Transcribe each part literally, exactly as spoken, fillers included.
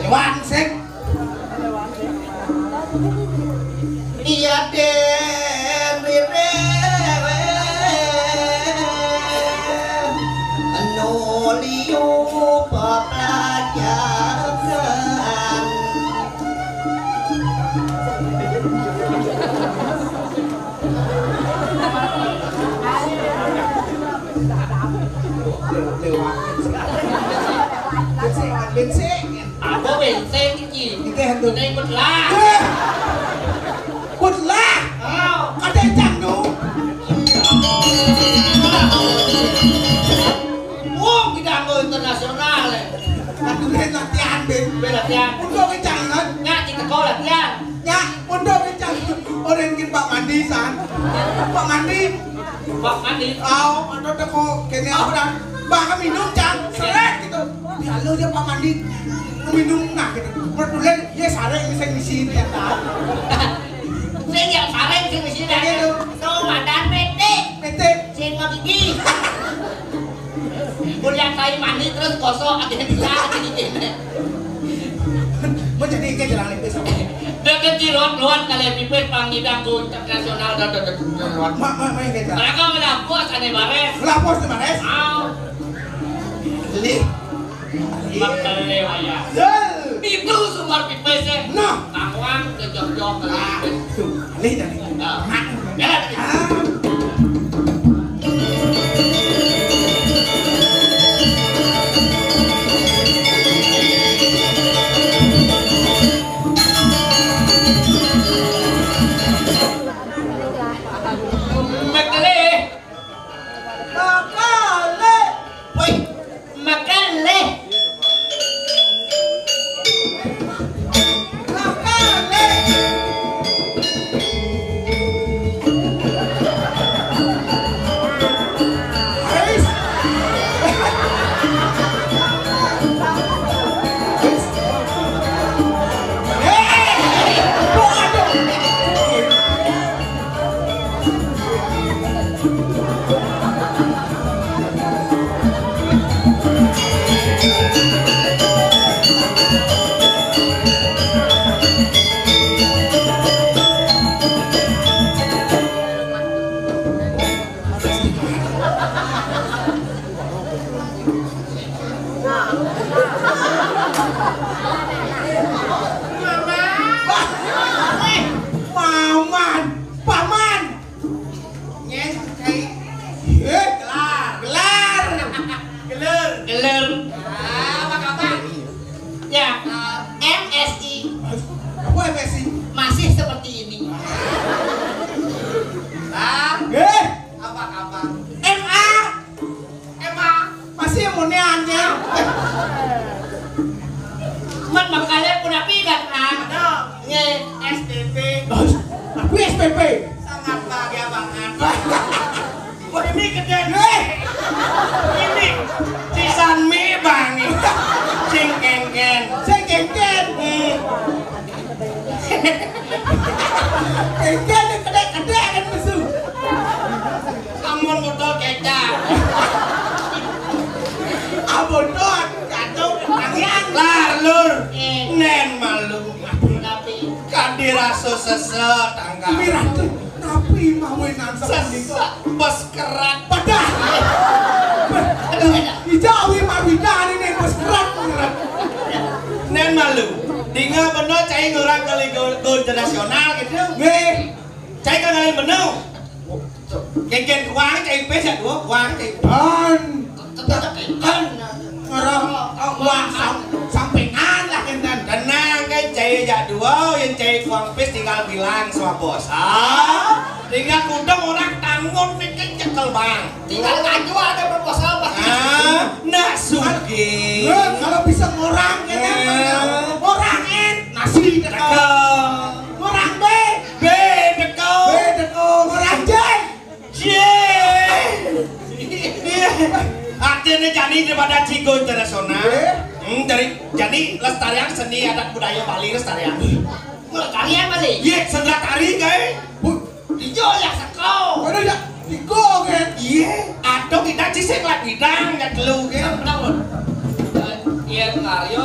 Iwan sing. Iya, den, rireng. Anu liu pepelajaran. Lewat. Bensin, bensin. Apa bensin iki? Iki hantu. Ini ikut lah. Eh. Ikut lah. Oh. Ada cang tu. Wong kita anggo internasional, eh. Kan dulu latihan, Ben. Ben latihan. Untuk kencang, kan? Nggak, kita kau latihan. Nggak, untuk kencang. Orang bikin Pak Mandi, San. Pak Mandi. Pak Mandi. Au, ada teko kene orang. Bah, minum, Cang. Seret gitu. Dialo dia Pak Mandi. Minum, nah, gitu. Kebetulan, ya, sareng, bisa ngisi, ya, tahu. Sing ya sareng sing di sini. Iya, lho. Tuh, madan metik. Metik. Sing mau gigi. Kuliah saya mandi terus kosong, ada yang bisa, ada di sini. Mau jadi ke jalan itu sama. Deket cilon luar kali pipis pangidang ku internasional dan deket cilon luar. Mak, mak, mak, kita. Mereka melapus, ada bares. Melapus, ada bares. Ah. Lih. Makele wayah. Zul. Itu sumber pipis, eh. Nah. Tawang kejok-jok. Ah, tuh. Lih, dah, lih. Nah. Mak. Ya, lih. Ah. Makele. Makele. Woi, makele. Makele. Ais. Ais. Eh, kok ada? Paman, paman. Nyen, cai. Eh, gelar. Gelar. Gelar. Gelar. Ah, apa kabar? Ya, eh, M S I. Apa M S I? Masih seperti ini. Ah. Eh. Apa kabar? M A. Emang masih yang munean ya? Man makanya pun api kan, ah? Ada. Nge. S P P. Aku S P P. Sangat bahagia banget. Wah, ini gede. Eh. Ini. Sisan mi bang. Sing kengken. Sing kengken. Hmm. Kengken kedek-kedek kan musuh. Amun botol kecap. Amun doang kacau tangian. Lar, Lur. Eh. Nen malu. Tapi kadi rasa sese tangga. Tapi mawinan sesak bos kerat. Padahal. Aduh, ijawi mawinan ini bos kerat. Nen malu. Dinga bener cai ngurang kali go, go internasional gitu. Nggih. Cai kan lain bener. Kengken uang cai pes ya dua uang cai. Kan. Kan. Ngerah uang sam-, sampingan lah kenten. Tenang kan cai jak dua, yang cai uang pes tinggal bilang sama bos. Ah, tinggal kudung orang tanggung pikir cekel bang. Tinggal kaju ada proposal pasti. Ah, nak sugih. Nah, kalau bisa ngorang kenten. Ah. Ngorang en nasi teko. Teko. Ngorang be. Be teko. Be teko. Ngorang je. Je. Artinya jani daripada Cigo internasional. Eh? Hmm, dari jani lestarian seni adat budaya Bali lestarian. Melestarian Bali. Iya, sendera tari kae. Bu, ijo ya seko. Ada ya, iko kan. Iya, atau kita cisik lah bidang ya telu kan. Benar, benar. Eh, iya, Mario.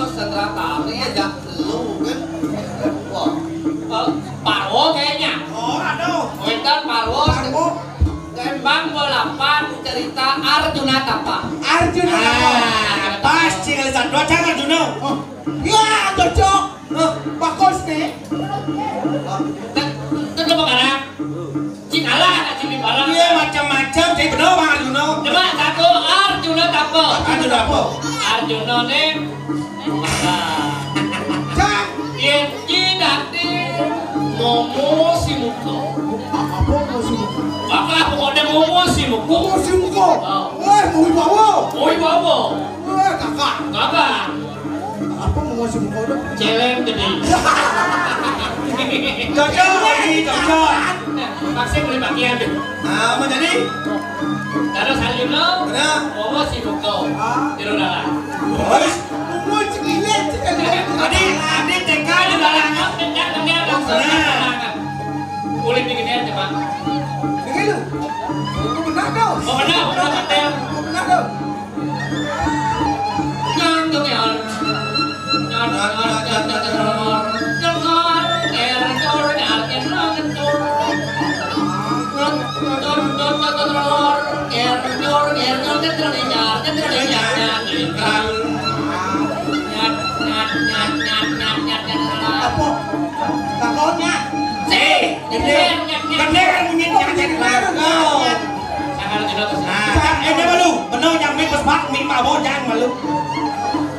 Arjuna Tapa. Arjuna Tapa. Ah, pas, cing, Alessandro, jangan Arjuna. Oh. Ya, cocok. Hah? Bagus nih. Ten-, tentu pengarang. Cing kalah, cing di barang. Iya, macam-macam, cing bener, Bang Arjuna. Coba satu, Arjuna Tapa. Arjuna apa? Arjuna nih. Cang. Iya, cing dadi. Momo si muka. Apa momo si muka? Apa pokoknya momo si muka? Momo si muka. Oh. Wah, mau bawa. Mau bawa. Wah, kakak. Kakak. Apa mau masuk muka udah? Celeng gede. Cocok, Haji, cocok. Nah, pasti boleh bagian deh. Nah, mau jadi? Terus Halil lo? Benar. Bawa si muka. Ah. Tiru dalam. Terus? Mau cekilet, cekilet. Tadi, tadi T K di dalam. Benar, benar, langsung. Nah. Kulit di gede aja, Bang. Dengar lu. Mau benar dong. Mau benar, mau benar, Bang. Mau benar dong. Apa? Takutnya. Si, gede. Gede kan bunyi nyat jadi lagu. Nah, ini malu. Bener nyampe pas bak, mi mabo jangan malu.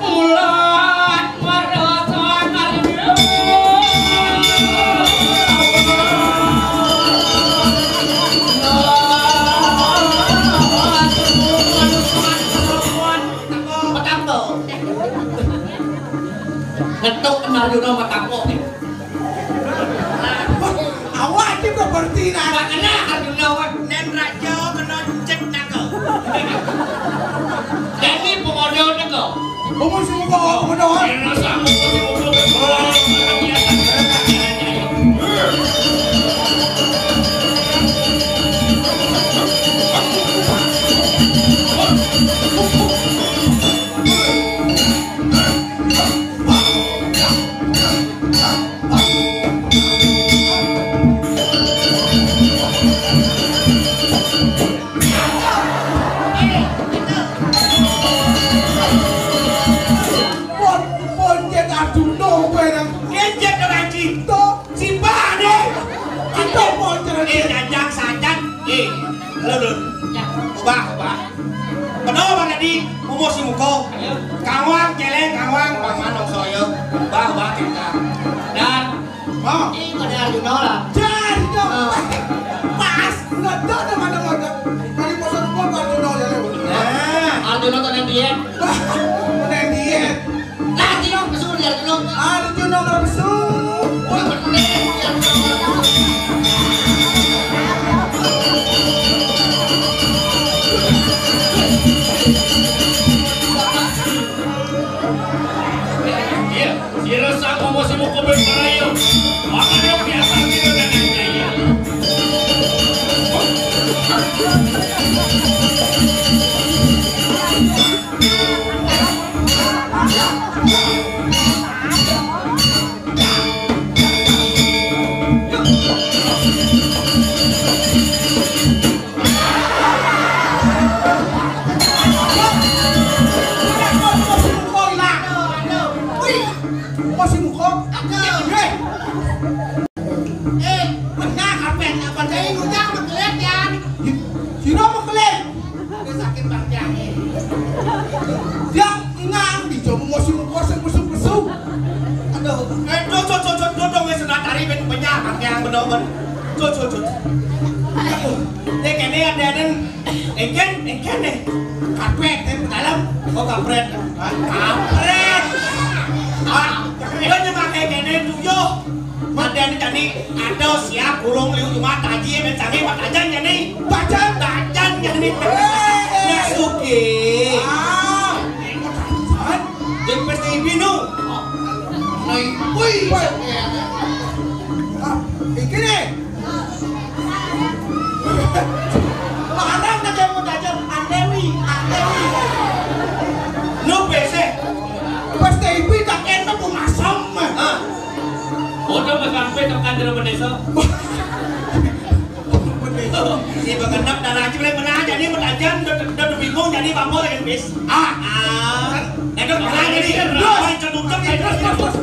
Mulat, marotan, malu. Petang tuh. Ngetuk kenal dulu sama tampuk nih. Awak itu berarti nah. Nggak kena Arjuna, wah. Nen Raja kena cek nangka. Jadi pengodo nangka. Umur semua pengodo. Kena sama. Pon, pon, cek Arjuna, kowe nang. Cek orang cinta. Simbah, Dik. Kita mau cerita. Eh, janjang sajan. Eh, lo, lo. Ya. Ubah, ubah. Bener, Bang Edi. Umur si muko. Ayo. Kawang, celeng, kawang, Bang Manong Soyo. Ubah, ubah kita. Dan, oh. Ini pada Arjuna lah. Jadi dong. Oh. Pas. Nggak tahu ada mana-mana. Dari pasar umur, Bang Arjuna, ya. Nah. Arjuna tuh yang diet. Wah, udah diet. Lah, Arjuna, pesu, Arjuna. Arjuna, pesu. Iya, sira sang momo sing muka berkara, ya. Makanya biasa kita dengan gaya. Masih muka? Hei. Eh, benar, Arpen. Apa jadi ngundang mengkelir, ya? Sira mengkelir. Dia sakit bangkiangnya. Dia ingang di jomu musim muka sing pesu-pesu. Aduh, eh, do, do, do, do, do, do, wis nak tari ben penyah bangkiang bener-bener. Do, do, do. Aduh, dia kene ada-ada. Engken, engken deh. Kapret, eh, dalam. Oh, kapret. Hah? Kapret. Ah, dia nyemak kayak kene tuh, yo. Mateni jani ada siap burung liu cuma taji men sange matajan jani. Tajan, tajan jani. Nasuki. Ah, tajan. Jeung pes ibi nu. Nah, wih. Ah, iki nih. Larang aja mau tajan, andewi, andewi. Nu pes. Pes ibi tak enak mau masam. Hah? Udah, Mas, sampai tekan jero desa. Desa. Ibu genep dan haji mulai menang, jadi bertajan, udah, udah bingung, jadi bangkol lagi bis. Ah, ah. Nah, itu kalah jadi. Terus. Terus, terus, terus, terus.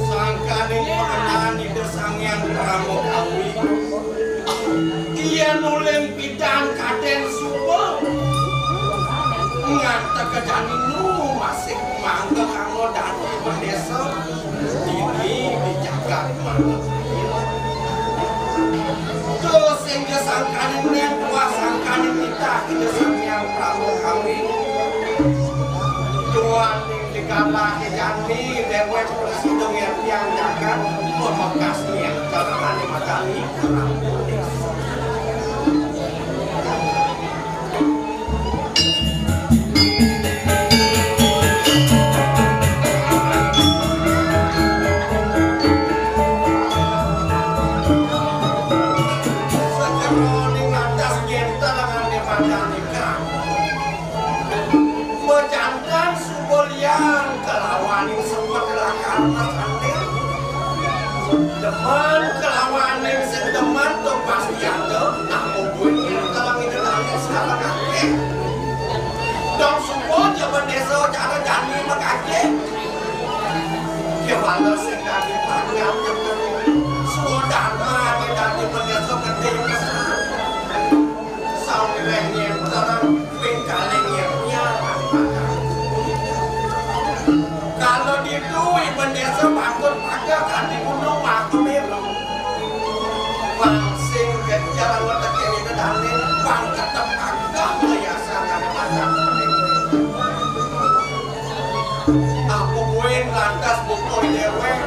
Sangkaning pakenan Ida Sang Hyang Parama Kawi. Yén uling pidan kadén suba. Ngantek ka jani nu masih mangga kanggo dadi bendésa. Dini di jagat manah. Terus sing sangkaning nén tuah sangkaning nitah Ida Sang Hyang Parama Kawi. Tuan ning digambar jani déwék prasida ngertiang jagat, pamekas nyen terang ané matani. Sajeroning lantas gentar ané matani kang. Bejantan suba liang kelawaning sepet lakar masané. Demen kelawaning sing demen to pasti ada. Nah, mungkin yang telah kita tanya sekarang akeh. Dong suba jaman désa cara jani mengkaji. Kewala sing dadi pangkat. Swadharma dadi bendésa gedé pisan. Sawiréh nyénter, ping kalih nyénter. Kalau ditu, Ibu Désa patut pada kanti gunung makamé. Wah, sing gencar anggota kéné dalem, pang tetep agak biasa kadang-kadang. Apa buin lantas buka déwék?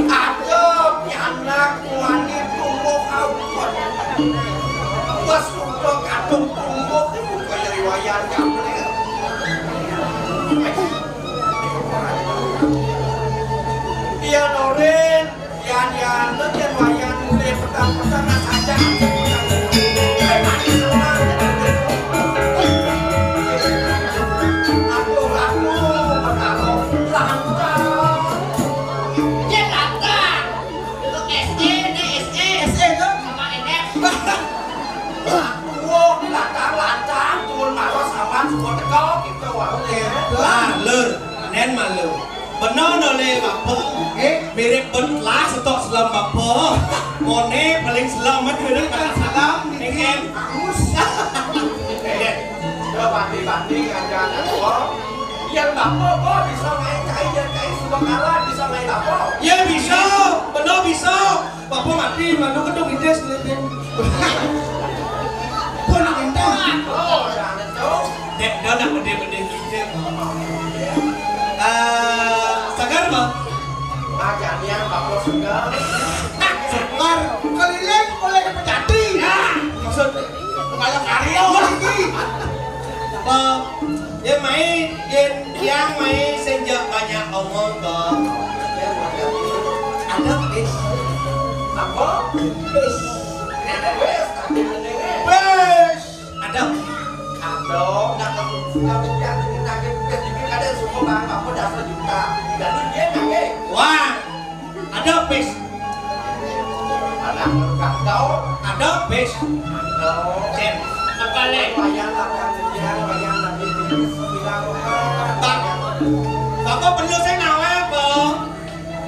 Ada pianak wani tumbuh awet. Wes udah kadung tumbuh, ibu kaya riwayan gambril. Iya, Norin. Yan, yan, lu yan wayan mulai petang-petang, nah, saja. Eh, mati semua. Aduh, aduh, aduh, lantang. Yan lantang. Lu S D, ini S D. S D tuh? Sama N F. Wah, ini lantang, lantang. Turun maros aman, semua teko, gitu, warung ya. Lah, lur. Nén malu. Bena no le bapa. Nggih. Mirip ben lah setok selam bapa. Mone paling selam men kena kena selam niki. Angus. Nggih. Yo bandi-bandi ngajak anak tua. Yen bapa, bapa bisa main cai, yen cai suba kalah bisa main bapa. Ya bisa, bena bisa. Bapa mati, mandu kedung ides lilin. Pun entah. Oh, jangan tu. Dek, dah nak bedil-bedil kita. Ah, segar, Bang? Ajaknya bapa segar. Segar. Keliling oleh pejati. Ya, maksud kepala karya lagi. Apa? Yén mai, yén tiang mai sing ja banyak omong, Bang. Ada bis. Apa? Bis. Bis. Bis. Ada. Ada. Nak, nak, nak, nak, nak, bis. Jadi ada semua barang apa dah sejuta. Jadi dia nak, eh. Wah. Ada pis. Ada pis. Ada. Cek. Apa le? Bang, bapa perlu saya nawa apa?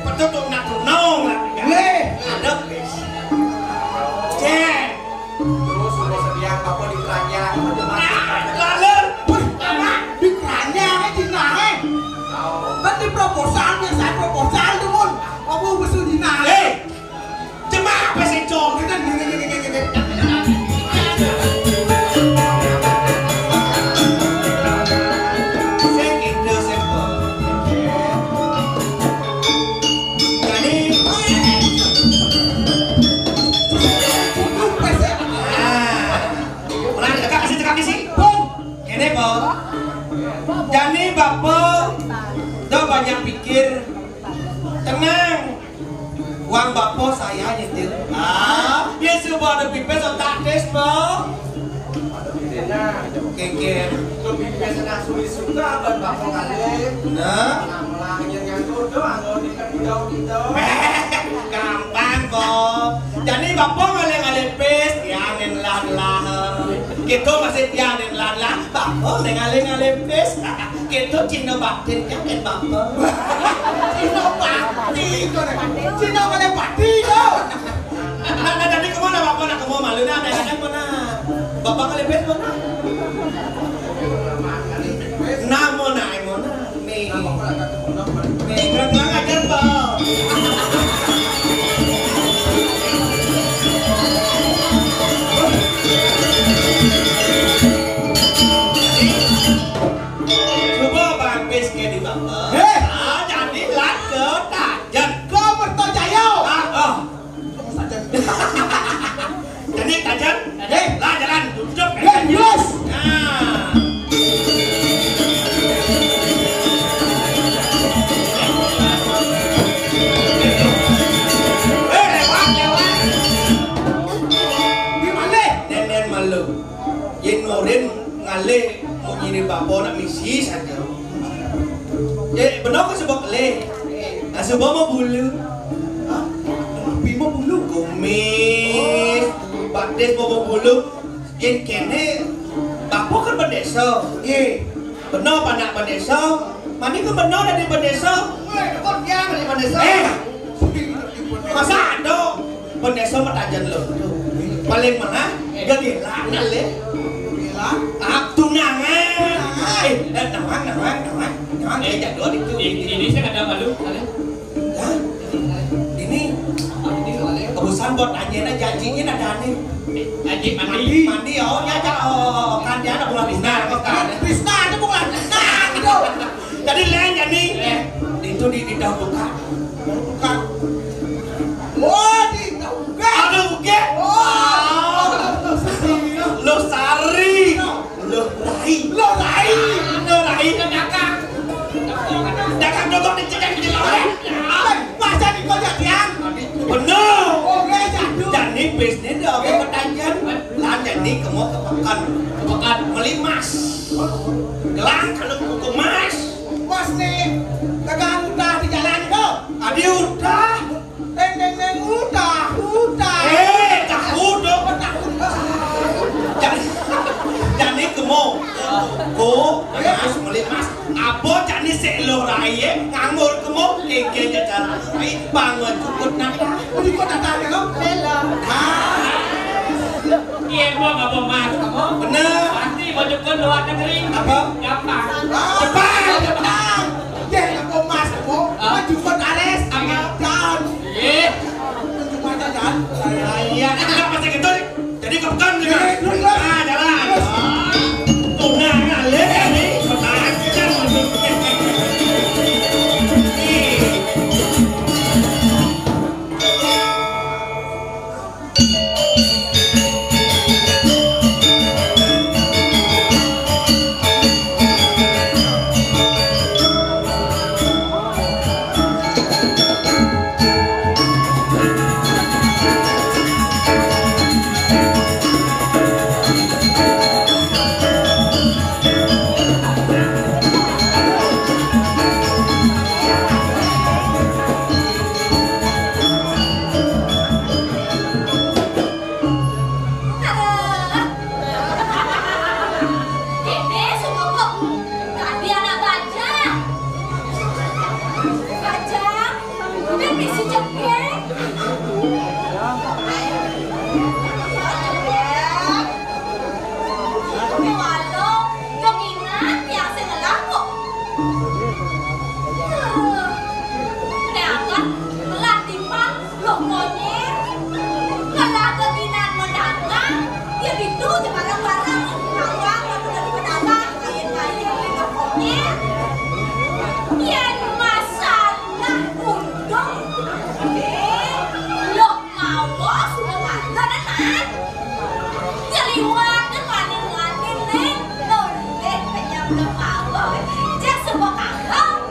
Betul tuh nak tunong lah. Weh. Ada pis. Cek. Terus sudah sedia apa di keranjang? Lalu, wih, apa? Di keranjang, eh, di nahe. Kan di proposal, biasa proposal tuh, Mun. Apa usul di nahe? Eh, Jangan pikir, tenang. Uang bapak saya nyetir. Ah, ya suba ada pipis otak tes, Bang. Kengken. Lebih biasa nak sulit suka ban bapak kali. Nah. Nah, melangir yang jodoh, anggo di kan jauh gitu. Gampang, Bang. Jadi bapak ngalih-ngalih pis, ya, nen lah, lah. Gitu masih ya, nen lah, lah. Bapak ngalih-ngalih pis. Gitu cinta batin, ya, nen bapak. Cinta batin, kau nih. Cinta mana batin, kau? Nah, nah, jadi kemana bapak nak kemana malu, nah, ada yang mana? Bapak ngalih pis mana? Namo nae mona. Nih. Nih, kurang-kurang ajar, Bang. Coba Bang Pis ke di Bang. Hei. Ah, jadi lan ke Tajan. Kau bertojayo. Ah, oh. Jadi Tajan, eh, lah jalan, duduk. Ya, yes. Nah. Eh, lewat, lewat. Di mana? Nenen malu. Yen Nurin ngalih munyi ni bapa nak misi saja. Eh, benar ke sebab leh? Ah, sebab mau bulu. Hah? Tapi mau bulu? Kumis. Batis mau bulu. Yen kene bapa kan bendesa. Nggih. Benar panak bendesa. Mani ke benar dari bendesa? Weh, kok dia dari bendesa? Eh, masa ada bendesa matajen lo? Paling mana? Gegelan kali. Gegelan? Ah, tunangan. Tunangan. Eh, eh, nawang, nawang, nawang. Nawang, eh, jadwal itu. Ini, ini saya kada malu. Hah? Ini? Ini, kebusan buat tanya, nah, janjinya ada nih. Aji mandi. Mandi, oh, ya, ya, oh, kan dia ada bunga pisna, kan? Pisna, ada bunga pisna, gitu. Jadi, lain, jadi, eh, itu di, di daun buka. Buka. Oh, di daun buka. Ada buka? Oh. Lo sari. Lo rai. Lo rai. Lo rai. Dagang. Dagang dogok di cekek di lo. Masa di kau jadian? Bener. Oke, jatuh. Jadi, bisnis dia oke pertanyaan. Lan jadi kemo ke pekan. Ke pekan. Meli mas. Gelang kalau buku mas. Mas nih, dagang udah di jalan itu. Adi udah. Teng, teng, teng, udah, udah. Eh, tahu dong. Tahu dong. Jadi, jadi kemo. Ko, harus meli mas. Apa jadi sik lo rai, eh? Nganggur kemo, kengke jajaran rai, bangun cukup nata. Cukup nata, ya, lo? Bela. Ah. Iya, gua nggak mau mas, kamu. Bener. Pasti mau cukup luar negeri. Apa? Gampang. Ah, Jepang. Jepang. Dia nggak mau mas, kamu. Ah. Mau cukup ares, amin. Jangan. Iya. Tunjuk mata, jangan. Iya, kan nggak pasti gitu. Jadi kebetulan juga. Iya, iya, iya. Ah, jalan. Terus. Udah ngalih nih, kebaca maksudnya. Nih. Dene sumoko. Tadi anak bajang. Bajang, ben misi cekek. Walau, keminat yang saya laku. Nek angkat, melah timpal. Loh, monyet. Kalau ada ginan mendagang, ya gitu, ya barang-barang. Nawang, kalau dari pedagang, kain-kain, gitu, monyet. Ya, masalah untung. Eh, loh, mau, sudah makan, kan? Ya, liwat, kan, manin-manin, nih. Loh, deh, penyam, loh, mau. Cek, semua kagak.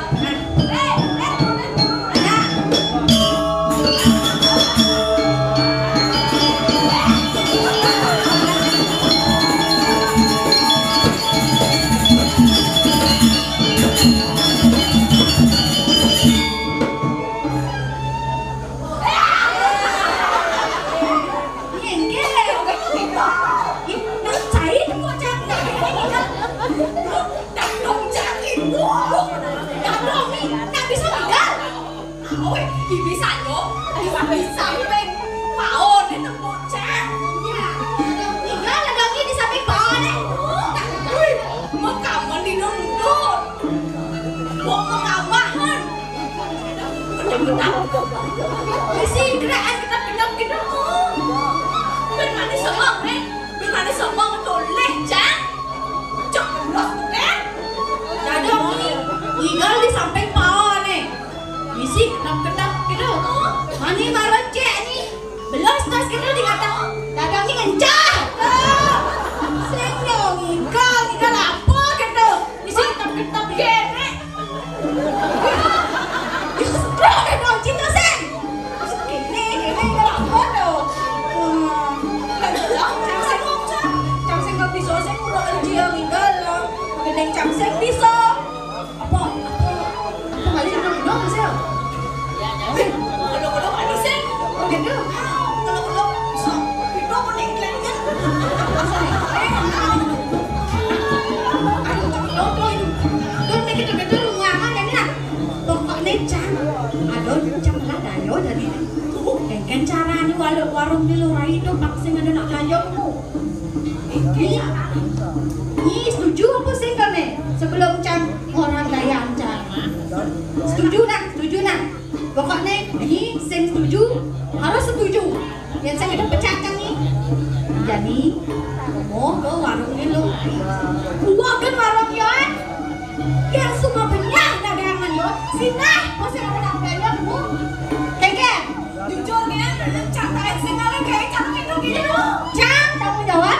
Awe, iki bisa yo. Iki bisa ping paon iki tempo, Cak. Ya. Tinggal ada iki di samping paon e. Wih, mau kamu di nunduk. Mau kawahan. Isi gerak, ayo, kita kenal, kenal. Ben mane songong, eh. Ben mane songong, toleh, Cak. Cok, los, eh. Dadong iki ngigel di samping paon e. Misi ketap-ketap gitu. Mani marot cek ni. Belos tas gitu dikata. Dadong iki ngencah. Sing yo ngigel, ngigel apa gitu. Misi ketap-ketap kene. Justru ada dong cinta, Sing. Kene, kene, ngigel apa tuh? Hmm. Cang Sing, Cang Sing kok bisa sing ora dia ngigel. Gendeng Cang Sing bisa. Apa? Apa? Apa kali dong, dong, Sel? Kalau-kalau ada sih. Oh, gitu. Kalau-kalau bisa. Itu apa nih, kalian? Aduh, tak tahu tuh itu. Tuh, nih, kita betul, nyaman, ya, nih, lah. Pokoknya, Cang. Aduh, Cang, lah, dayo, jadi. Kan caranya walau warung di luar itu, pak, sing ada nak dayo, Bu. Ini, ini setuju apa sing kene? Sebelum Cang orang daya Cang. Setuju nak, setuju nak. Pokoknya ini sing setuju harus setuju. Yang saya ada pecat kan nih. Jadi, mau ke warung dulu. Gua kan warung ya. Yang semua benyah dagangan yo. Sinah, masih ada dagangan bu. Kengkeng. Jujur ya, Cang, tak sing ngalahin kayak Cang itu gitu. Cang, tanggung jawab.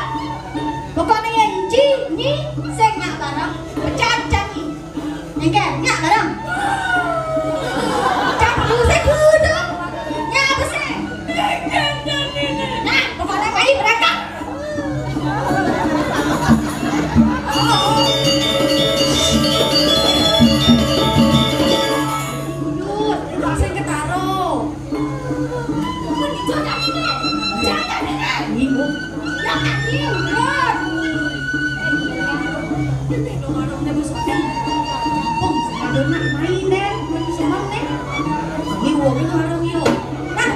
Pokoknya yang ji ni sing nak barang pecat Cang ni. Engke, nyak barang. Cang, lu sing kudu. Nyak apa sih? Nah, pokoknya kayak berangkat. Duh, sing ketaro. Minggu. Jangan minggu. Wong sepadona main deh, main seneng deh. Ini wong warung yo. Nah.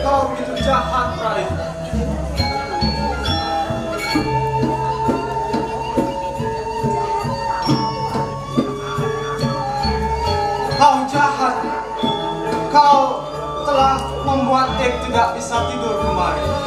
Kau begitu jahat, Rai. Kau jahat. Kau telah membuat Ek tidak bisa tidur kemarin.